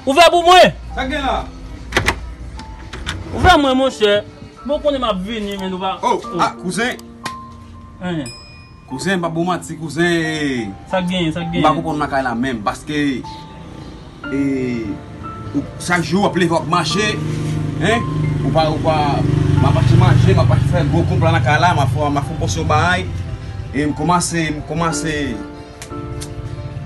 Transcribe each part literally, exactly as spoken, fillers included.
Ouvè pou mwen! Sa k gen la? Ouvè mwen, monchè. Bon, konnen m ap vini, men nou pa. Oh, ah, kouzen. Hein. Kouzen, m pa bon manti, kouzen. Sa k genyen, sa k genyen? M pa konprann lakay la menm, paske, e, ou, chak jou w ap leve, w ap mache, hein? Ou pa, ou pa, m ap mache, mache, m ap mache fè gwo konpla lakay la, m ap fè, m ap fè yon pòsyon bagay, e m kòmanse, m kòmanse,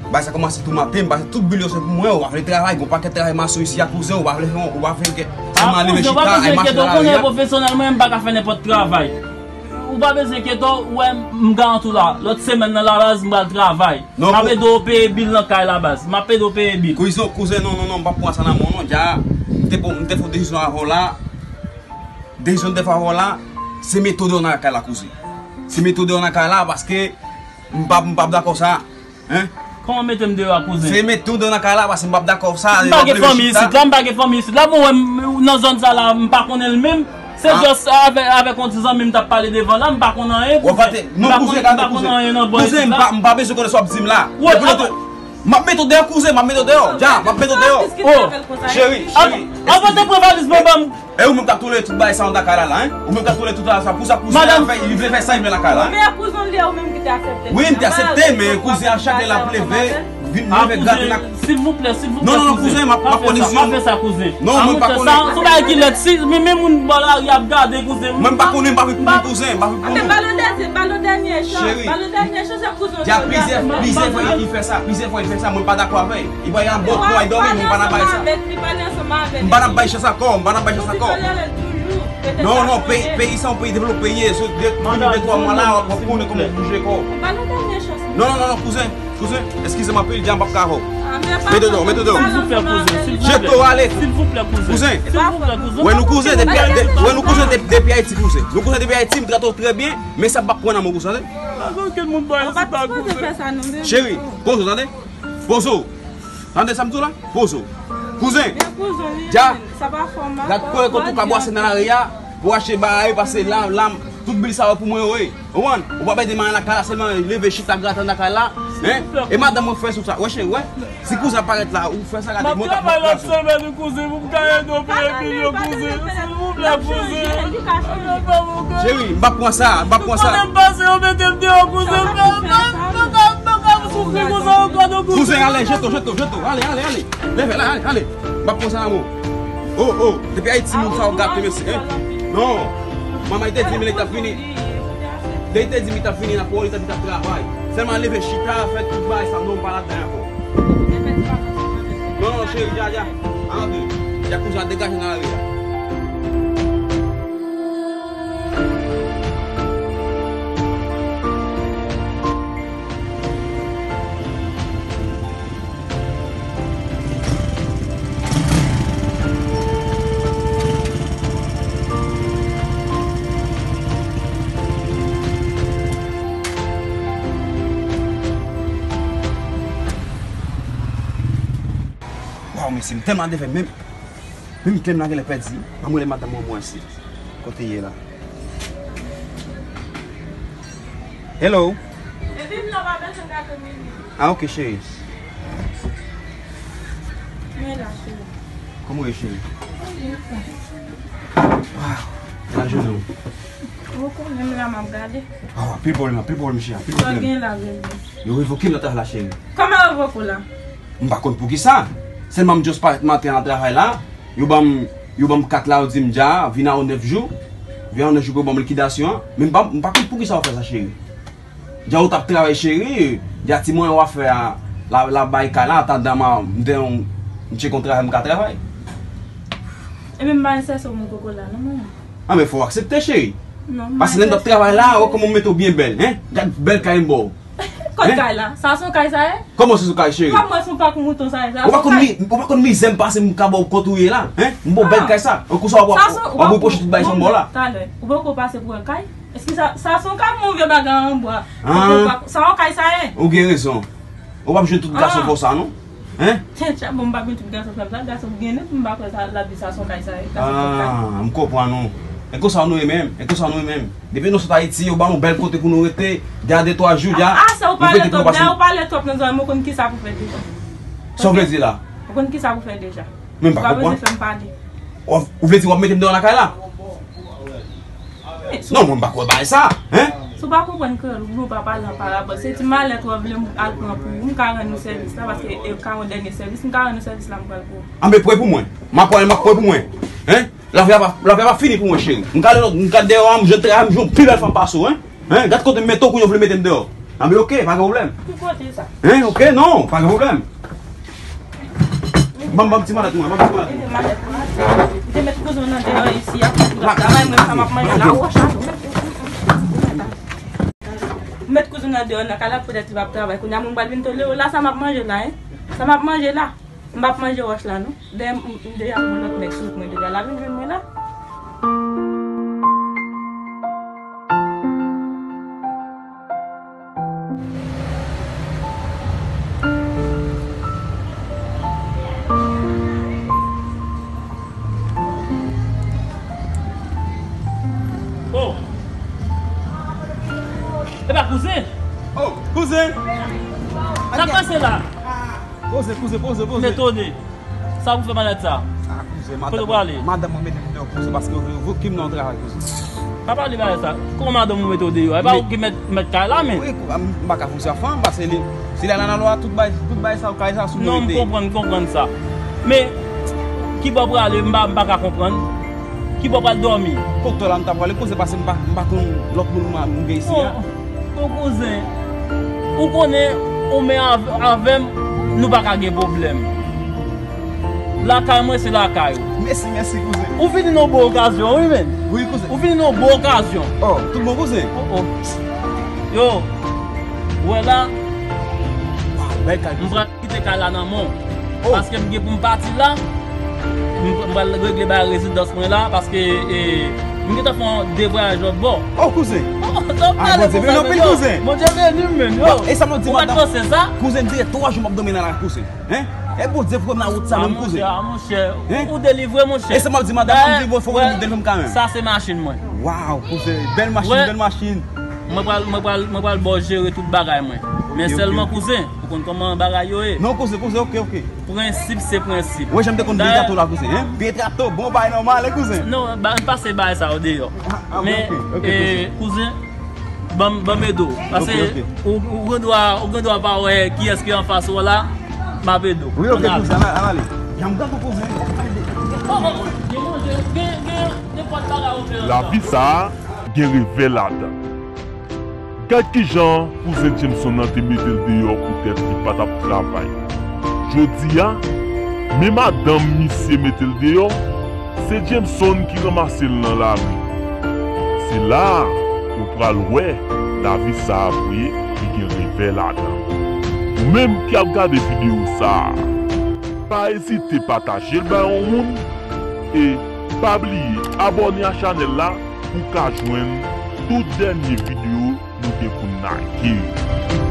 bagay sa kòmanse tou maten, m pase tout bil yo se pou mwen, ou pa vle travay, gon pakèt travay mason isi a kouzen, ou pa vle fè, ou pa vle gen, sèlman leve chita, al mache nan lari a. Ou pa bezwen enkyete w, konnen pwofesyonèlman, m pa ka fè nenpòt travay. Ou pa bezwen enkyete w, ou wè m, m garanti w la. Lòt semèn nan la baz, m pral travay. M ap ede w peye bil nan kay la baz. M ap ede w peye bil. Kouzen, kouzen, non, non, non, m p ap pran sa nan men w non, dja. M te, m te fè yon desizyon avè w la. Desizyon m te fè avè w la, se mete w deyò nan kay la, kouzen. Se mete w deyò nan kay la, paske m p ap, m p ap dakò sa. Hein? Kòman mete m deyò a, kouzen? Se mete w deyò nan kay la, paske m p ap dakò sa. M pa gen fanmi isit la, m pa gen fanmi isit la. Bon, wè, m, nan zòn sa la, m pa konnen l menm. Se jis avè, avèk yon ti zanmi m t ap pale devan la, m pa konn anyen, kouzen. M pa konnen, m pa konnen anyen nan bò isit la. Kouzen, m pa, m pa bezwen konnen sa w ap di m la. M ap mete w deyò, kouzen, m ap mete w deyò. Dja, m ap mete w deyò. Oh, cheri, cheri. Avan te pran valiz mwen ban m. E ou menm k ap touleye tout bagay sa anndan kay la la, hein? Ou menm k ap touleye tout bagay sa, pou sa kouzen an fè, li vle fè sa li vle lakay la, hein? Men kouzen li a ou menm ki te aksepte. Wi, m te aksepte, men kouzen an chak lè l ap leve, vin leve gate nan. Silvouplè, silvouplè. Non, non, non, kouzen, m ap, m ap konnen si. Pa fè sa, kouzen. Non, mwen pa konnen. Sa, se yon bagay ki lèd, si, men, men moun bò lari ap gade, kouzen. Mwen m pa konnen, m pa vin pou kouzen, m pa vin pou nou. Ba l yon dènye, ba l yon dènye chans, ba l yon dènye chans. Dja plizyè, plizyè fwa li fè sa, plizyè fwa li fè sa, mwen pa dakò avè l. Li pral al bò pou al dòmi, mwen pa nan bay sa. M pa nan bay chans ankò, m pa nan bay chans ankò. Non, non, peyi, peyi sa yon peyi devlope ye, sou de, de, de, twa mwa la, w ap konnen kòman w bouje kò w. Non, non, non, non, kouzen, kouzen, eskize m anpil, dja m p ap ka avè w. Mete deyò, mete deyò. Silvouplè, kouzen, silvouplè. Jete w ale. Silvouplè, kouzen. Kouzen. Silvouplè, kouzen. Wè nou kouzen depi, de, wè nou kouzen depi, depi Ayiti, kouzen. Nou kouzen depi Ayiti, m trete w trè byen, men sa p ap pran nan men w, kouzen. Ankenn moun bò isit la, kouzen. Cheri, poze w, tande? Poze w. Tande sa m di w la? Poze w. Kouzen. Dja. Gad kote kote w ka bwase nan lari a pou achte bagay, pase la, la, tout bil sa yo pou mwen yo ye. Ou konprann? Ou pa bay de manyen lakay la, sèlman leve chita grate anndan kay la. Hein? E madanm mwen fè sou sa. Wè cheri, wè. Si kouzen ap parèt la, ou fè sa gade, mwen k ap fè sou. M ap travay lòt semèn wi kouzen, pou m ka ede w peye bil yo kouzen. Silvouplè, kouzen. Cheri, m p ap pran sa, m p ap pran sa. Konnen m pase, yo mete m deyò, kouzen. M p ap, m p ap, m p ap, m p ap soufri konsa ankò non, kouzen. Kouzen, ale, jete w, jete w, jete w. Ale, ale, ale. Leve la, ale, ale. M p ap pran sa nan men w. Oh, oh, depi Ayiti, moun sa yo gate, mesye, hein? Non. Manman, li te di m li t ap vini. Li te di m li t ap vini nan Pòtoprens, li t ap, li t ap travay. Sèlman leve chita, fè tout bagay sa, non, m pa ladan ankò. Non, non, cheri, dja, dja. Antre. Dja kouzen an degaje nan lari a. Waw, mesye, m tèlman devè menm. Menm klè m la genlè pèdi. Ban m rele madanm mwen mwen si. Kote ye la? Hello? Epi m la pa bezwen gate mimi. Ah, ok, cheri. Mwen la, cheri. Kòman w ye, cheri? Waw, la jounen w. Ou konnen m la m ap gade. Ah, anpil pwoblèm, anpil pwoblèm, cheri, anpil pwoblèm. Sa gen la, bebe? Yo revoke m nan travay la, cheri. Kòman yo revoke w la? M pa konn poukisa. Sèlman m just parèt maten an travay la. Yo ban m, yo ban m kat la, yo di m dja, vin a yon nèf jou. Vin a yon nèf jou pou yo ban m likidasyon an. Men m pa, m pa konn poukisa yo fè sa, cheri. Dja ou t ap travay, cheri. Dja ti mwayen w ap fè a, la, la bay kay la, ata dam a, m te yon, m tcheke yon travay, m ka travay. Ebyen, m pa enterese w, mwen koko la, non, mwen. Ah, men fò w aksepte, cheri. Non, m pa enterese. Paske lè m t ap travay la, wè kòman m mete w byen bèl, hein? Gad bèl kay m ba w. Kot kay la? Sa se yon kay sa ye? Kòman se yon kay, cheri? Kòman se yon pak mouton sa ye? Ou pa konn mi-, ou pa konn mizè m pase m ka ba w kot ou ye la, hein? M ba w bèl kay sa. An kou sa w ap, w ap repwoche tout bagay sa m ba w la. Talè, ou poko pase pou wè kay? Èske sa, sa se yon kay, yon vye bagay an bwa? Ah. Sa yon kay sa ye? Ou gen rezon. Ou p ap jwenn tout gason konsa non. Hein? Tchatcha, bon, m pa gen tout gason frè m sa, gason gen nen pou m pa kwè sa, l ap di sa se yon kay sa ye, gason fòk kay. Ah, m konprann ou. E konsa nou ye menm, e konsa nou ye menm. Depi nou sot Ayiti, yo ba nou bèl kote pou nou rete, dja de twa jou, dja. Ah, sa ou pale twòp, dayè ou pale twòp nan zòrèy mwen, ou konn kisa pou fè deja. Sa w vle di la? Konn kisa pou fè deja. Men m pa konprann. Ou pa bezwen fè m pale. Ou, ou vle di w ap mete m deyò lakay la? Non, mwen m pa kwè bagay sa, hein? Si w pa konprann kreyòl, oubyen w pa pale an parabòl, se ti malèt w ap vle m al pran pou ou, m ka rann ou sèvis la, paske e ka yon dènye sèvis, m ka rann ou sèvis la, m pral pou ou. Anben, pran pou mwen. M ap pran, m ap pran pou mwen. Hein? Lavi a pa, lavi a pa fini pou mwen, cheri. M ka ale lòt, m ka dèyò a, m jwenn travay, m jwenn yon pi bèl fanm pase w, hein? Hein? Gad kote m mete w, kounye a w vle mete m deyò. Anben, oke, pa gen pwoblèm. Ki kote sa? Hein? Oke, non, pa gen pwoblèm. Ban m, ban m ti malèt mwen, ban m ti malèt mwen. Mete malèt mwen. Ou te met kouzen w nan deyò isi a pou l ap travay, mwen sa m ap manje la, wòch la tou. Met kouzen w nan deyò nan kay la, poutèt li p ap travay. Kounye a mwen pral vin tolere w la, sa m ap manje la, hein? Sa m ap manje la. M p ap manje wòch la, non. Dèyè m, m deja pran lòt nèg sou wout mwen deja. L ap vin jwenn mwen la. Oh! Epa kouzen! Oh, kouzen! Sa k pase la? Poze, poze, poze, poze. M etone. Sa pou fè malèt sa? Ah, kouzen, kote w prale? Madanm mwen mete m deyò kouzen paske yo vle voke m nan yon travay kouzen. Pa pale bagay sa. Kòman madanm ou mete w deyò? E pa ou ki mèt, mèt kay la, men. Wi, m pa ka fè sa fanm, paske li, si l al nan lwa, tout bay, tout bay sa, kay sa sou mwen rete. Non, m konprann, m konprann sa. Men, ki bò w prale, m pa, m pa ka konprann. Ki bò w pral dòmi? Kote la m ta prale kouzen, paske m pa, m pa konn lòt moun m gen isi a. Bon, bon kouzen, ou konnen, ou menm avè m, nou pa ka gen pwoblèm. Lakay mwen se lakay ou. Mèsi, mèsi, kouzen. Ou vini nan bon okazyon, wi, men. Wi, kouzen. Ou vini nan bon okazyon. Oh, tout bon, kouzen? Oh, oh. Yo, wè la, m pral kite kay la nan men w. Oh. Paske m gen pou m pati la. M, m pral regle bagay rezidans mwen la, paske, e, m gentan fè yon de vwayaj lòt bò. Oh, kouzen. Oh, Bondye beni w anpil, kouzen. Bondye beni m, men, yo. E sa m ap di madanm, kouzen, m di twa jou m ap dòmi nan la, kouzen. Hein? E Bondye voye m nan wout sa menm, kouzen. Ah, monchè, ah, monchè. Hein? Ou, ou delivre, monchè. E sa m ap di madanm, m di, bon, fò w delivre m kanmenm. Sa se machin mwen. Wow, kouzen, bèl machin, bèl machin. Mwen pral, mwen pral, mwen pral ba w jere tout bagay mwen. Men sèlman, kouzen, ou konn kòman bagay yo ye. Non, kouzen, kouzen, oke, oke. Prensip se prensip. Wè, jan m te konn peye gato la, kouzen, hein? Peye gato, bon bagay nòmal, hein, kouzen? Non, ba, m pase bagay sa yo deyò. Men, kouzen, ban m, ban m ede w. Paske ou, ou gen dwa, ou gen dwa pa wè kiyès ki anfas ou la, m ap ede w. Wi, oke, kouzen, al ale. Jan m tankou kouzen. Oh, oh, gen manje, gen, gen, gen nenpòt bagay ou vle. Lavi sa a gen revè ladan. Gad kijan kouzen Jameson nan te mete l deyò poutèt li pa t ap travay. Jodi a, men madanm misye mete l deyò, se Jameson ki ranmase l nan lari. Se la a ou pral wè lavi sa a vre ki gen revè ladan. Ou menm ki ap gade videyo sa a, pa ezite pataje l bay yon moun e pa bliye abòne a chanèl la pou w ka jwenn tout dènye videyo nou gen pou n lage yo.